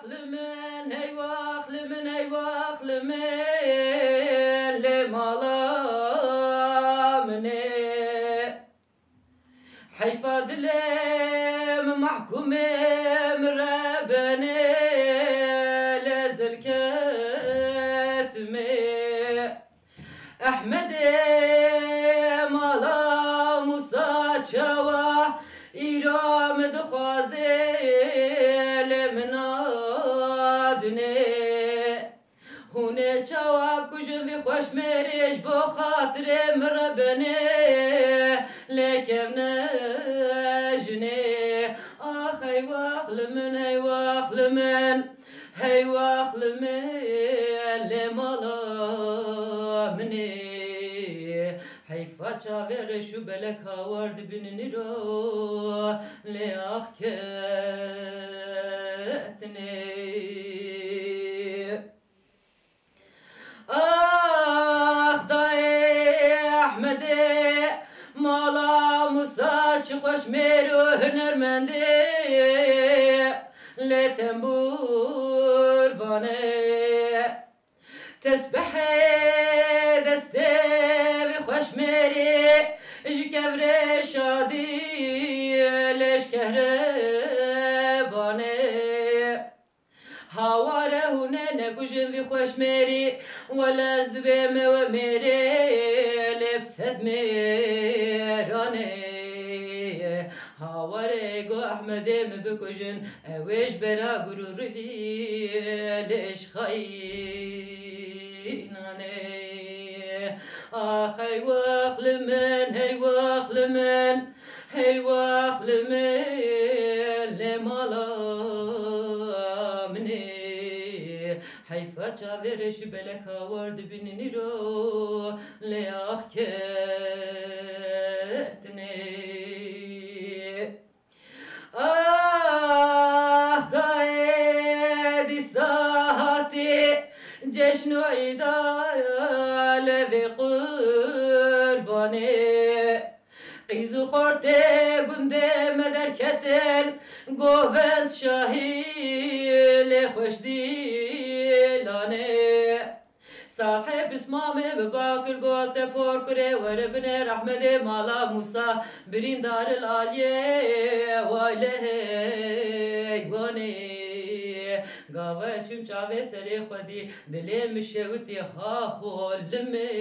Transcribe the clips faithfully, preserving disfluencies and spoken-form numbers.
Li min hey wax, li min hey wax, li min lê mala min ê. Heyfa dilê min mahkûmê min re benê lê dilketmê. Ehmedê mala Musa çawa îro min dixwazê lê min nadinê. Hûn ê çawa bikujin vî xweşmêrî ji bo xatirê min re benê lê kevne jinê. Ax hey wax li min, hey wax li min. Hey wax li min lê mala min ê. Heyfa çavê reş û belek hawar dibînin îro lê ax ketinê. Ax dayê Ehmedê mala Musa çi xweş mêr û hunermendê lê tembûr vanê. Tesbehê destê vî xweş mêrî ji kevirê şadî lê ji kehrebanê. Haware hûn ê nekujin vî xweş mêrî, wele ez dibêm ew ê mêrê lê bi sed mêranê. Haware ê go Ehmedê min bikujin, ew ê ji bera gurûrî vî lê ji xayînanê. Ax hey wax li min, hey wax li min. Hey wax li min lê mala min ê. Heyfa çavê reş û belek hawar dibînin îro lê ax ketinê. Ax dayê dîsa hatî ceşn û îda lê vê qurbanê. Qîz û xortê gundê me derketin, govend şahî lê xweş dîlanê. Sahê pismamê bi bakir gote porkurê, were binê rehmedê mala Musa, birîndar il aliyê, way lê heywanê. Gava çûm çavê serê xwedî, dilê min şewitî ha holimê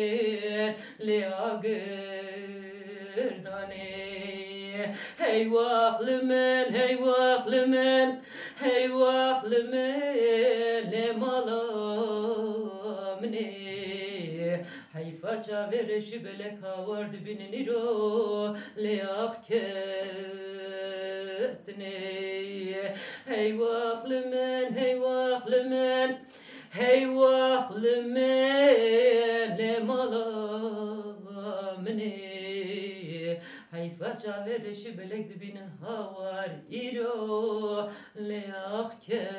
lê agir danê. Hey wax li min, hey wax li min, hey wax li min lê mala min ê. Heyfa çavê reş û belek hawar dibînin îro lê ax ketinê. Hey wax li min, hey wax li min. Hey wax li min lê mala min ê. Heyfa çavê reş û belek dibînin hawar îro lê ax ketinê.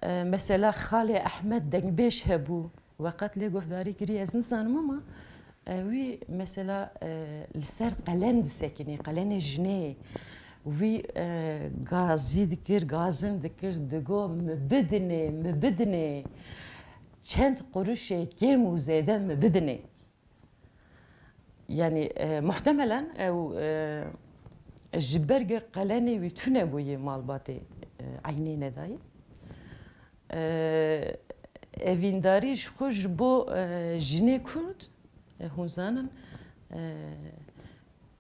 E, mesela xalê Ehmed dengbêj hebû. Weqet lê guhdarî kirî ez nizanim ama, e, wî mesela, e, li ser qelen disekinî, qelenê jinê. Wî, e, gazî dikir, gazin dikir, digo, "Mi bidinê, mi bidinê. Çend quruşê kêm û zêde mi bidinê." Yanî, e, muhtemelen ew, e, ji ber qelenê wî tune bûyî malbatê, e, eynê nedayî. E, evîndarî ji xwe ji bo, e, jinê Kurd, e, hûn zanin, e,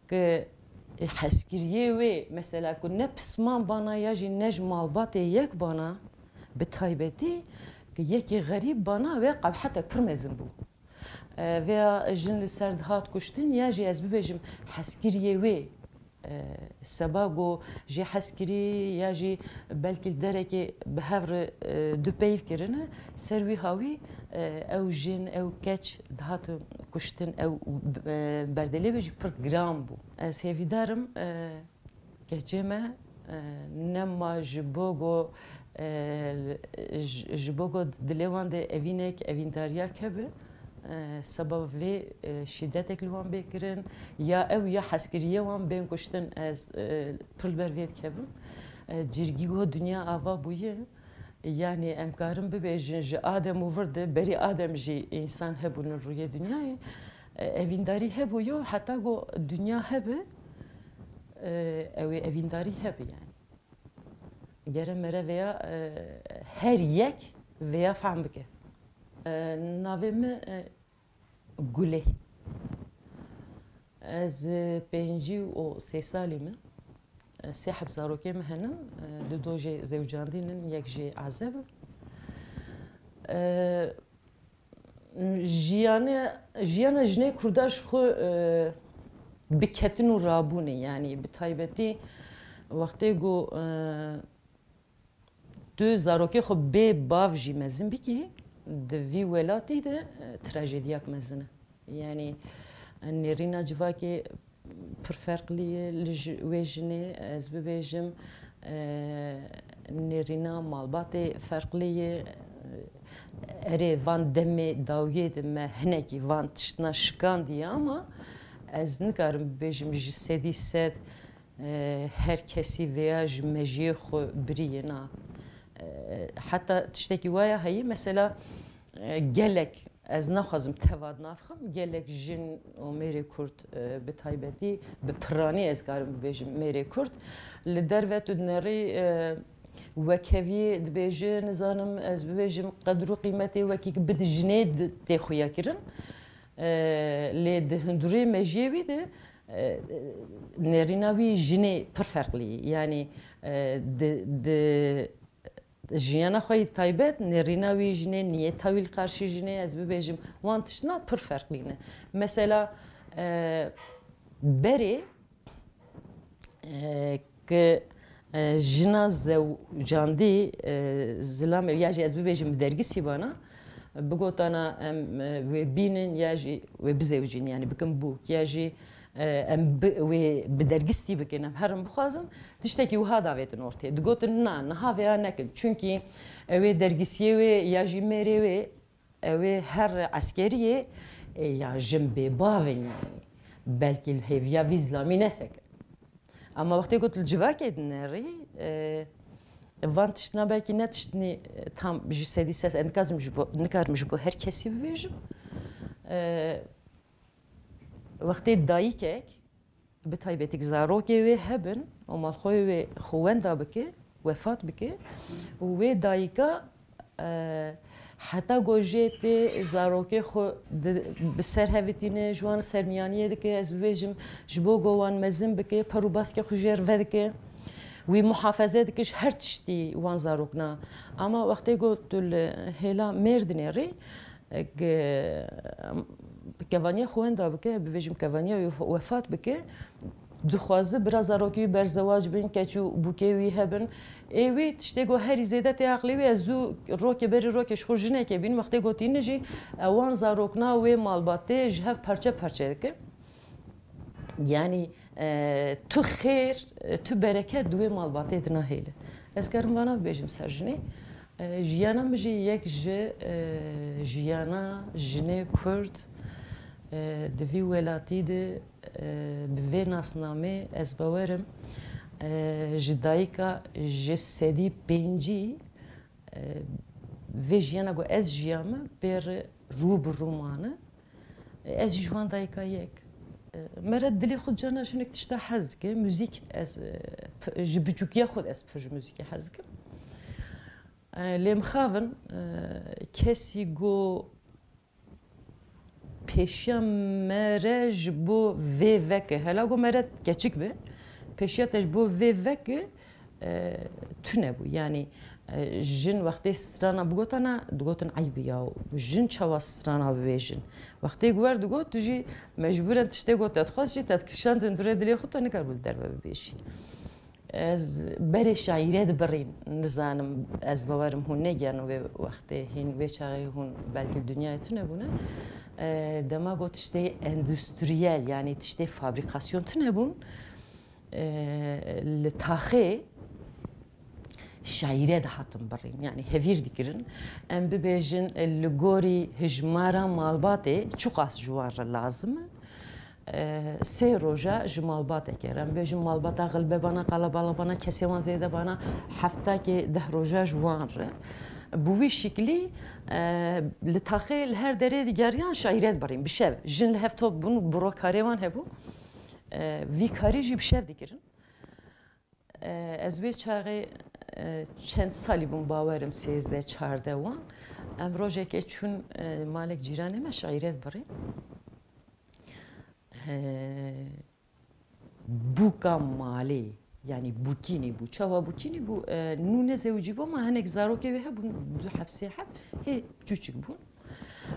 ke hezkiriyê wê, mesela ku ne pisman bana ya jî ne ji malbatê yek bana, bi taybetî ke yekî xerîb bana wê qebhetek pir mezin bû. E, veya jin li ser dihat kuştin ya jî ez bibêjim hezkiriyê wê, e, seba ku jê hez kirî ya jî belkî li derekê bi hev re, e, du peyv kirine, ser wî hawî, e, ew jin, ew keç dihatin kuştin, ew, e, berdelê wê jî pir giran bû. Ez hêvîdar im, e, Keçê me, e, nema ji bo ku, e, ji, ji bo ku dilê wan de evînek, evîndariyak hebe, e, seba vê, e, şîdetek li wan bê kirin, ya ew ya hezkiriyê wan bên kuştin, ez, e, pir li ber vê dikevim. E, cîrgî go dinya ava bûye, yanî em karin bibêjin ji Adem û vir de, berî Adem jî însan hebûn li rûyê dinyayê. E, evîndarî hebû yo, heta go dinya hebe, e, ew ê evîndarî hebe yanî. Gere mere veya, e, her yek veya fehm bike. E, navê min, e, Gulê. Ez, e, pêncî û sê salî me. E, sê heb zarokê me henin. E, du do jê zewcandîn in, yek jê ezeb e. E, Jiyane, jiyana jinê Kurda ji xwe, e, bi ketin û rabûnê, yanî bi taybetî wextê ku, e, tu zarokê xwe bê bav jî mezin bikî, di vî welatî de, e, trajediyak mezin e. Yanî, e, nêrîna civakê pir ferqlî ye li ji-, wê jinê, ez bibêjim, e, nêrîna malbatê ferqlî ye. Erê, van demê dawiyê de me hinekî van tiştna şikandiye, ama ez nikarim bibêjim ji sedî sed, e, her kesî veya ji mejiyê xwe biriye, na. E, heta tiştekî waya heye, mesela, e, gelek Ez naxwazim teva di nav xwe, gelek jin û mêrê Kurd, e, bi taybetî, bi piranî ez karim bibêjim mêrê Kurd. Li derve tu dinerî, e, wekheviyê dibêje, nizanim ez bibêjim qedir û qîmetê wekî bid jinê di-, tê xuya kirin. E, lê di hundurê mejiyê wî de, e, nêrîna wî jinê pir ferqlî ye. Yanî, e, di, di, Jiyana xwe yî taybet, nêrîna wî jinê, niyeta wî li qarşî jinê, ez bibêjim, wan tiştna pir ferqlî ne. Mesela, e, berê, e, ki, e, jina zewcandî, e, zilamê, ya jî ez bibêjim bi dergisî bana, bigotana em, e, wê bînin ya jî wê bizewcîn, yanî bikin bûk, ya jî, e, em bi, wê bi dergistî bikin, em herin bixwazin, tiştekî wiha davêtin ortê. Digotin, na, niha vêya nekin. Çunkî ew ê dergisiyê wê ya jî mêrê wê, ew ê her eskeriyê, e, ya jin bêbav in, yanî belkî li hêviya vî zilamî nesekin. Ama wextê ku tu li civakê dinerî, e, van tiştna belkî ne tiştnî, e, tam ji sedî sed, ez nikarim ji bo, nikarim ji bo her kesî bibêjim. E, Wextê dayikek, bi taybetî zarokê wê hebin û malxweyê wê xwe wenda bike, wefat bike û wê dayika, e, heta ku jê tê zarokê xwe di, bi ser hevitîne, ji wan sermiyaniyê dike, ez bibêjim, ji bo ku wan mezin bike, per û baskê xwe jê re vedike, wî muhafeze dike ji her tiştî wan zarokna. Ama wextê ku tu li hêla mêr dinêrî, Eke kevaniya xwe wenda bike, bibêjim kevaniya wê wefat bike, dixwaze bira zarokê wî berzewac bin, keç û bûkê wî hebin. Ê wî tiştê ku herî zêde tê aqlê wî, ez zû rokê berî rokê ji xwe jinekê bînim, wextê gotîne jî, e, wan zarokna wê malbatê ji hev parçe parçe dike. Yanî, e, tu xêr, e, tu bereket di wê malbatê dinahêle. Ez karim vana bibêjim ser jinê. E, jiyana min jî yek ji, e, jiyana jinê Kurd, e, di vî welatî de, e, bi vê nasnamê ez bawerim, e, ji dayika ji sedî pêncî, e, vê jiyana ku ez jiyame pê re rû bi rû mane. Ez jî ji wan dayika yek. E, mere dilê xwe cana jinek tişta hez dike. Muzîk ez, e, p-, ji biçûkiya xwe de ez pir ji muzîkê hez dikim. E, lê mixabin, e, kesî go pêşiya mere ji bo vê veke, hela go mere keçik be, pêşiya te ji bo vê veke, e, tune bû. Yanî, e, jin wextê strana bigotana, digotin eyb e ya, jin çawa strana bibêjin. Wextê ku wer digot, tu jî mecbûren tiştê ku te dixwest jî te dikişand hundirê dilê xwe, te nikaribû li derve bibêjî. Ez berê şaîrê dibirîn, nizanim, ez bawerim hûn negiyan wê wextê, hîn wê çaxê hûn belkî li dinyayê tune bûne. E, dema got tiştê endustriyel, yanî tiştê fabrîkasyon tune bûn, e, li taxê şaîre dihatin birîn, yanî hevîr dikirin. Em bibêjin, e, li gorî hijmara malbatê çiqas ji wan re lazim e? E, sê roja ji malbateke re, em bêjin malbata xilbe bana, qalabalix bana, kesê wan zêde bana, heftakê deh roja ji wan re. Bi wî şiklî, e, li taxê li her derê digeriyan şaîre dibirîn. Bi şev, jin li hev top bûn, bi ro karê wan hebû. E, vî karî jî bi şev dikirin. E, ez wê çaxê, e, çend salî bûm, bawerim sêzdeh çardeh wan. Em rojekê çûn, e, malek cîranê me şaîre dibirî. E, bûka malê, yanî bûkînî bû. Çawa bûkînî bû? E, nû ne zewicî bû, ma hinek zarokê wê hebûn, du heb, sê heb, hê çûçik bûn.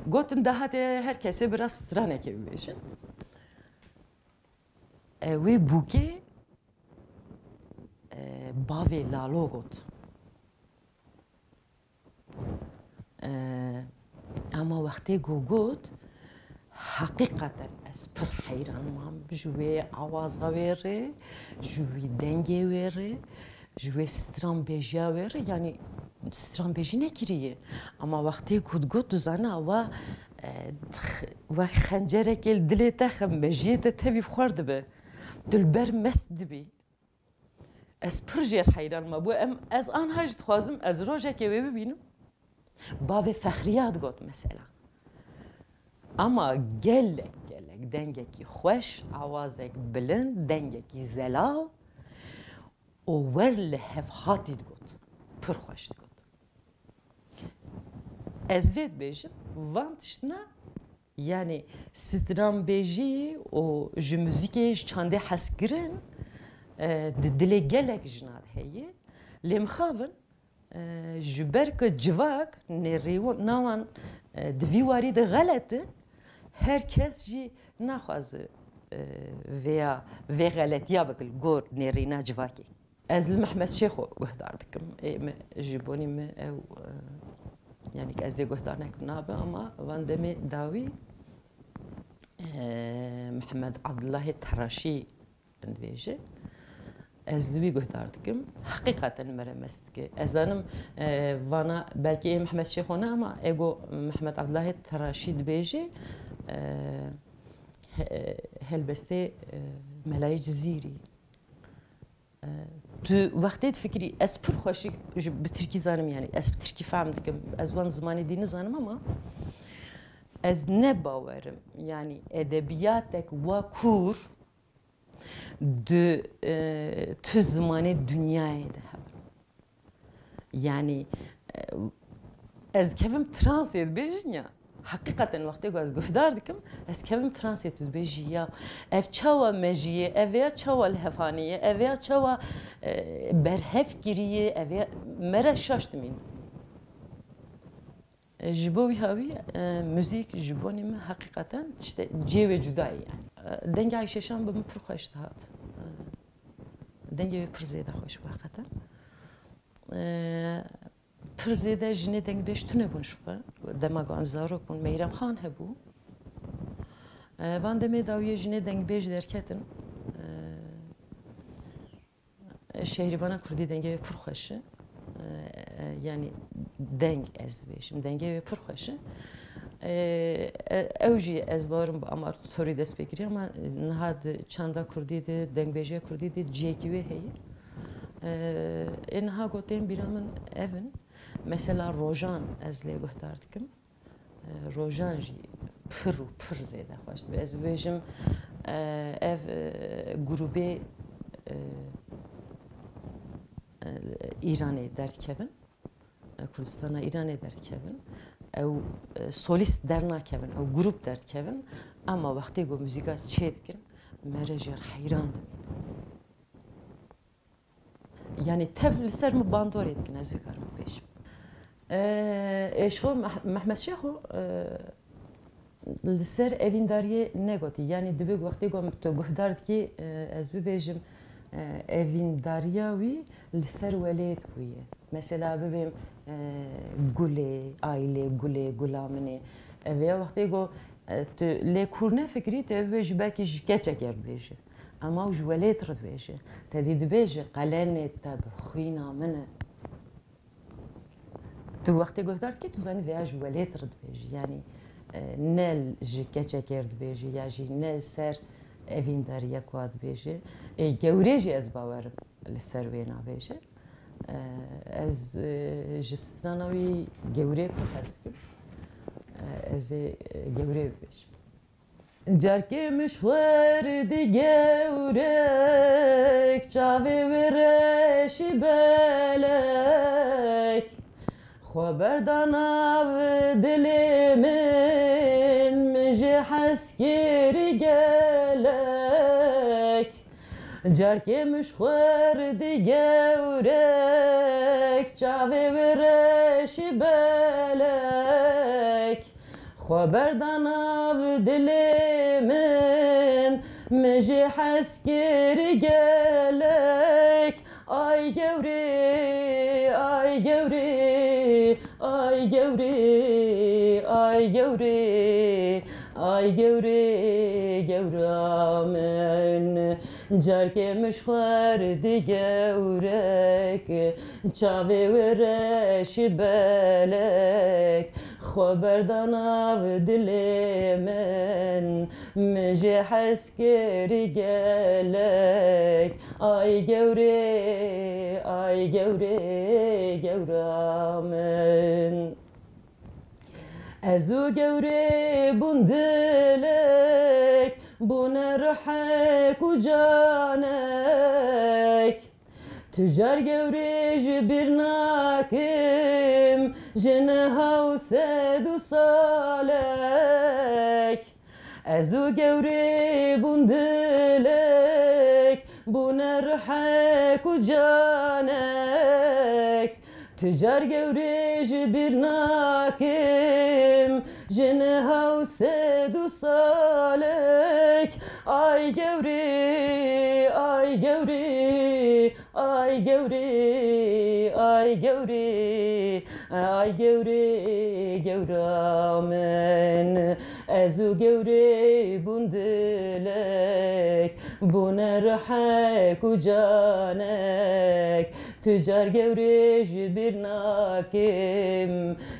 Gotin, dahatê her kesê bira stranekê bibêjin. E, wê bûkê, e, bavê Lalo got. E, ama wextê ku got, heqîqeten ez pir heyran mam ji wê awaza wê re, ji wî dengê wê re, ji wê stranbêjiya wê re, yanî stranbêjî nekiriye. Ama wextê ku got, dizane awa, e, wek xencerekê li dilê te xem, mejiyê te tevî xwar dibe. Tu li ber mest dibî. Ez pir jêr heyran me bû. Em, ez anha jî dixwazim ez rojekê wê bibînim. Bavê Fexriya digot mesela. Ama gelek, gelek dengekî xweş, awazek bilind, dengekî zelal û wer li hev hatî digot. Pir xweş digot. Ez vê dibêjim, van tiştna, yanî stranbêjî û ji muzîkê, ji çandê hezkirin, e, di dilê gelek jina de heye. Lê mixabin, e, ji ber ku civak nêrîna wan, e, di vî warî de xelet e, her kes jî naxwaze, e, vêya, vê xeletiya bike li gor nêrîna civakê. Ez li Mehmet Şêxo guhdar dikim. Ê, me, ji bonî min ew, e, yanî ez dê guhdar nekim nabe, ama van demê dawî, e, Mihemed Abdullahê Teraşî dibêje. Ez li wî guhdar dikim. Heqîqeten me re mest dike. Ez zanim, e, vana belkî ê Mihemed Şêxo ne, ama ê go Mihemed Abdullahê Teraşî dibêje, e, he-, helbestê, e, Melayê Cizîrî. E, tu wextê difikirî, ez pir xweşik ji, bi tirkî zanim, yanî ez bi tirkî fehm dikim, ez wan zimanê dî nizanim, ama ez ne bawerim, yanî edebiyatek wa kûr di, e, tu zimanê dinyayê de hebin. Yanî, e, ez dikevim transê dibêjin ya. Heqîqeten wextê ku ez guhdar dikim, ez dikevim transê tu dibêjî ya. Ev çawa mejî ye, ev ya çawa li hev haniye, ev ya çawa, e, berhev kiriye, ev ya me re şaş dimîn. E, ji bo wî hawî, e, muzîk ji bonî min heqîqeten tiştê cihê wê cuda ye yani. E, dengê Ayşe Şan bi min pir xweş dihat. E, dengê wê pir zêde xweş bû heqîqeten. E, pir zêde jinê dengbêj tune bûn ji xwe. Dema ku em zarok bûn, Meyrem Xan hebû. E, van demê dawiyê jinê dengbêj derketin. E, Şehrîbana Kurdî dengê wê pir xweş e. E, e, yanî deng ez dibêjim, dengê wê pir xweş e. E, e, ew jî ez bawerim bi Amar Torî dest pê kiriye, ama niha di çanda Kurdî de, dengbêjiya Kurdî de cihekî wê heye. E, ê niha gotên bîra min ev in. Mesela rojan ez lê guhdar dikim. E, rojan jî pir û pir zêde xweş dibe. Ez bibêjim, e, ev, e, grûbê, e, e, Îranê derdikevin, e, Kurdistana Îranê derdikevin. Ew, e, solîst dernakevin, ew grûp derdikevin. Ema wextê ku muzîka çê dikin, me re jêr heyran dibînin. Yanî tev li ser min bandorê dikin, ez vê karim bibêjim. E, ê ji xwe Meh-, Mehmet Şêxo, e, li ser evîndariyê negotî. Yanî divê wextê ku tu guhdar dikî, e, ez bibêjim, e, evîndariya wî li ser welêt bûye. Mesela bibêm, e, gulê, aîlê gulê, gula min ê. Ev ya wextê ku, e, tu lê kûr nefikirî, tu ev bêjî belkî ji keçek yer dibêjî. Ema ew ji welêt re dibêje. Te dî dibêje, "Qelenê te bi xwîna min e." Tu wextê guhdar dikî, tu zanî vêya ji welêt re dibêjî. Yanî, e, ne ji keçekê re dibêjî ya jî ne li ser evîndariya ku dibêjî. E, gewrê jî ez bawerim li ser wê nabêje. E, ez, e, ji strana wî gewrê pir hez dikim. E, ez ê, e, gewrê bibêjim. Carkê min ji xwe re digewrek, çavê wê reşî belek. Xwe berda nav dilê min, min jê hez kirî gelek. Carkê min ji xwe re digewrek, çavê wê reşî belek. Xwe berda nav dilê min, min jê hez kirî gelek. Ay gewrê, ay gewrê, ay gewrê, ay gewrê, ay gewrê, gewra min. Carkê min ji xwe re digewrek, çavê wê reşî belek. Xwe berda nav dilê min, min jê hez kirî gelek. Ay gewrê, ay gewrê, gewra min. Ez û gewrê bûn dilek, bûne rihek û canek. Tu car gewrê ji bîr nakim, ji niha û sed û salek. Ez û gewrê bûn dilek, bûne rihek û canek. Tu car gewrê ji bîr nakim, ji niha û sed û salek. Ay gewrê, ay gewrê, ay gewrê, ay gewrê, ay gewrê, gewra min. Ez û gewrê bûn dilek, bûne rihek û canek. Tu car gewrê ji bîr nakim,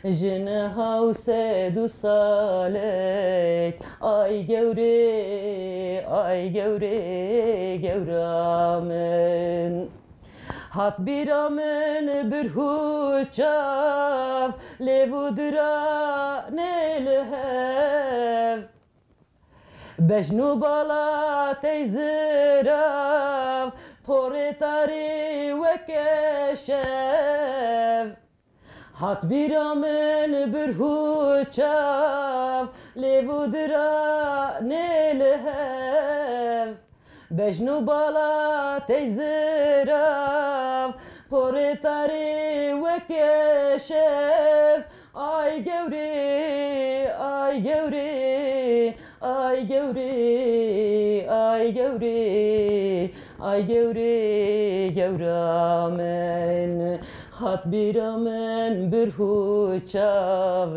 ji niha û sed û salek. Ay gewrê, ay gewrê, gewra min. Hat bîra min birh û çav, lêv û diranê li hev. Bejn û bala tey zirav, porê tarî weke şev. Hat bîra min birh û çav, lêv û diranê li hev. Bejn û bala tey zirav, porê tarî weke şev. Ay gewrê, ay gewrê, ay gewrê, ay gewrê, ay gewrê, gewra min. Hat bîra min birh û çav,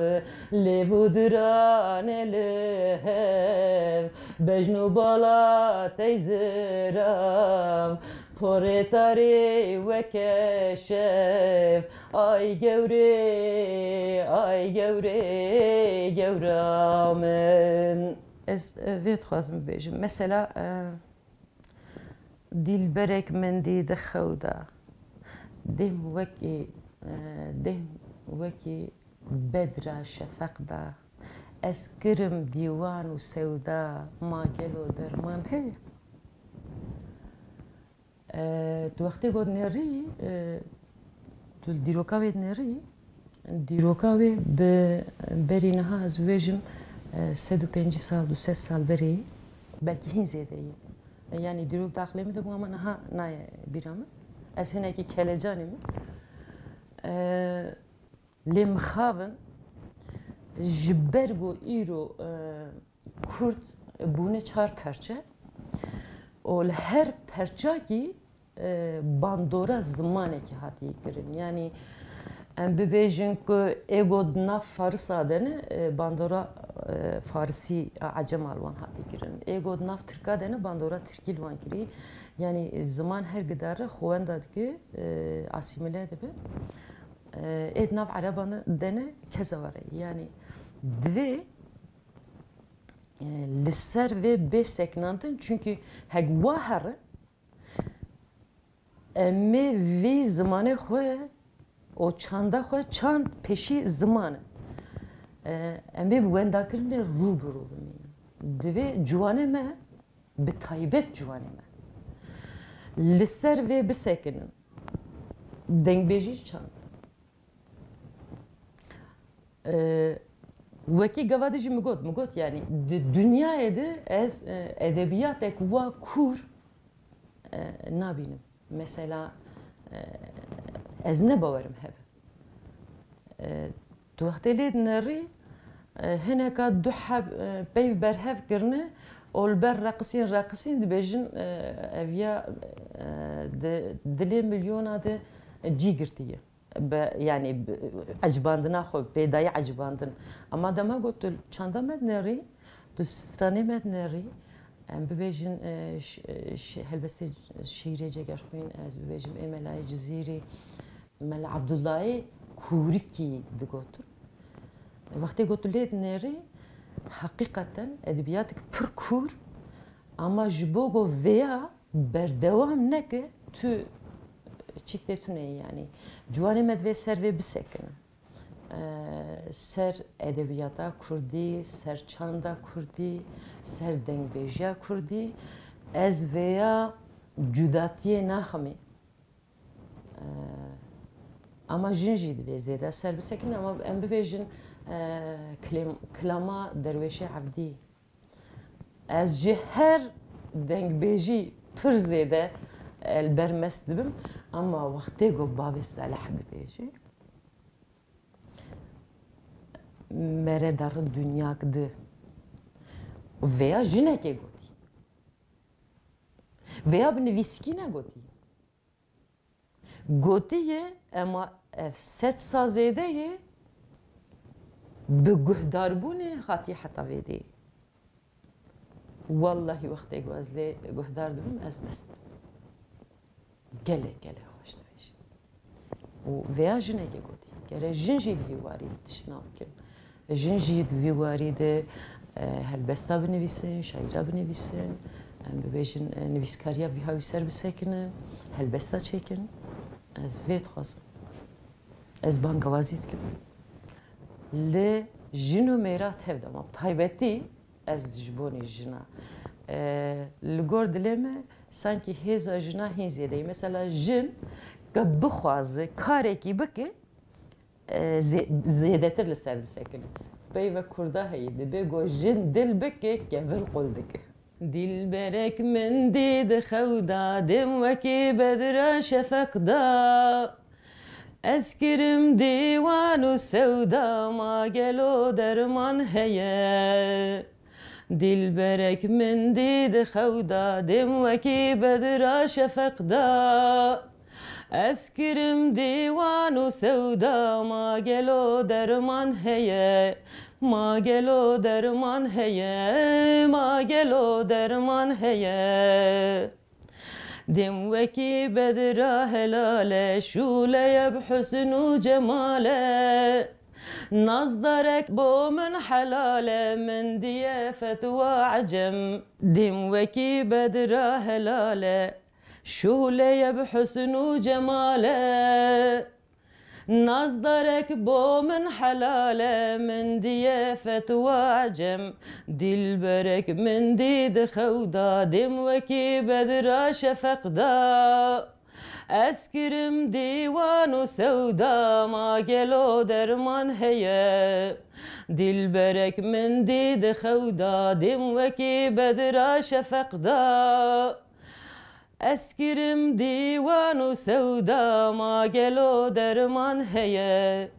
lêv û diranê li hev. Bejn û bala tey zirav, porê tarî weke şev. Ay gewrê, ay gewrê, gewra min. Ez, e, vê dixwazim bibêjim. Mesela, e, dîlberek min dî di xew de. Dêm wekî, e, dêm wekî bedra şefeq de. Ez kirim dîwan û sewda, ma gelo derman heye? E, tu wextê got nerî, e, tu li dîroka wê nerî, dîroka wê bi berî niha ez bibêjim, e, sed û pêncî sal, du sed sal berê, belkî hîn zêde ye. E, yanî dîrok di aqlê min de bû, ama niha nayê bîra min. Ez hinekî kelecanî me. E, Lê mixabin ji ber ku îro, e, Kurd bûne çar perçe û li her perçakî, e, bandora zimanekî hatiye kirin. Yanî em bibêjin ku ê ku di nav Farisa de ne, e, bandora, e, Farisî a Ecema li wan hatiye kirin. Ê ku di nav Tirka de ne, bandora Tirkî li wan kirî. Yanî ziman her gidare xwenda dike, e, asîmîle dibe. E, ê di nav Ereban de ne keza were. Yanî divê, e, li ser vê bê sekinandin, çunkî hek wa here, em ê vî zimanê xwe û çanda xwe, çand pêşî ziman e. E, em ê bi wendakirinê rû bi rû bimînin. Divê ciwanê me, bi taybet ciwanê me, li ser vê bisekinin. Dengbêjî çand. E, wekî gava de jî min got, min got, yanî di dinyayê de ez, e, edebiyatek wa kûr, e, nabînim. Mesela, e, ez ne bawerim hebe. E, tu wextê lê dinerî, e, hineka du heb, e, peyv berhev kirine û li ber reqisîn, reqisîn dibêjin, e, ev ya, e, di dilê milyona de cî girtiye. Be, yanî, bi, ecibandina xwe, pêdayî ecibandin. Ama dema got tu çanda me dinerî, tu stranê me dinerî, em bibêjin, e, ş-, e, ş-, helbestê şîrê Cegerxwîn, ez bibêjim ê Melayê Cizîrî, Mela Abdullahê Kûrikî digotin. Wextê got tu lê dinerî, heqîqeten edebiyatek pir kûr, ama ji bo ku vêya berdewam neke, tu çîk tê tune yî, yanî ciwanê me divê ser vê bisekinin. Eee, ser edebiyata kurdî, ser çanda kurdî, ser dengbêjiya kurdî, ez vêya cudatiyê naximî. Eee, ama jin jî divê zêde ser bisekinin, ama em bibêjin, eee, kilêm-, kilama Derwêşê Evdî. Ez ji her dengbêjî pir zêde, e, li ber mest dibim, ama wextê ku bavê Salih dibêje, mere derin dunyak di. Vêya jinekê gotî. Vêya bi nivîskî negotî. Gotiye, ema ev sed sal zêde ye, bi guhdarbûnê hatiye heta vê dê. Wellahî wextê ku ez lê guhdar dibim, ez mest dibim. Gelek, gelek xweş dibêjim. Û vêya jinekê gotî. Gere jin jî di vî warî tiştna bikin. Jin jî di vî warî de, e, helbesta binivîsin, şaîra binivîsin, em bibêjin, e, nivîskariya vî hawî ser bisekinin, helbesta çêkin. Ez vê dixwazim. Ez bangewazî dikim. Li jin û mêra tev de, ma bi taybetî ez ji bonî jina. E, li gor dilê me sankî hêza jina hîn zêde ye. Mesela jin ke bixwaze karekî bike, e, zê-, zêdetir li ser disekine. Peyve kurda heye, dibe ku jin dil bike, kevir qul dike. Dilberek min dî di xew da, dêm wekî bedra şefeq da. Ez kirim dîwan û sewda, ma gelo derman heye? Dilberek min dî di xew da, dêm wekî bedra şefeq da. Ez kirim dîwan û sewda, ma gelo derman heye? Ma gelo derman heye? Ma gelo derman heye? Dêm wekî bedra helal e, şûleye bi husn û cemal e. Nazdarek bo min helal e, min diye fetwa ecem. Dêm wekî bedra helal e, şûleye bi husn û cemal e. Nazdarek bo min helal e, min diye fetwa ecem. Dilberek min dî di xew da, dêm wekî bedra şefeq da. Ez kirim dîwan û sewda, ma gelo derman heye? Dilberek min dî di xew da, dêm wekî bedra şefeq da. Ez kirim dîwan û sewda, ma gelo derman heye?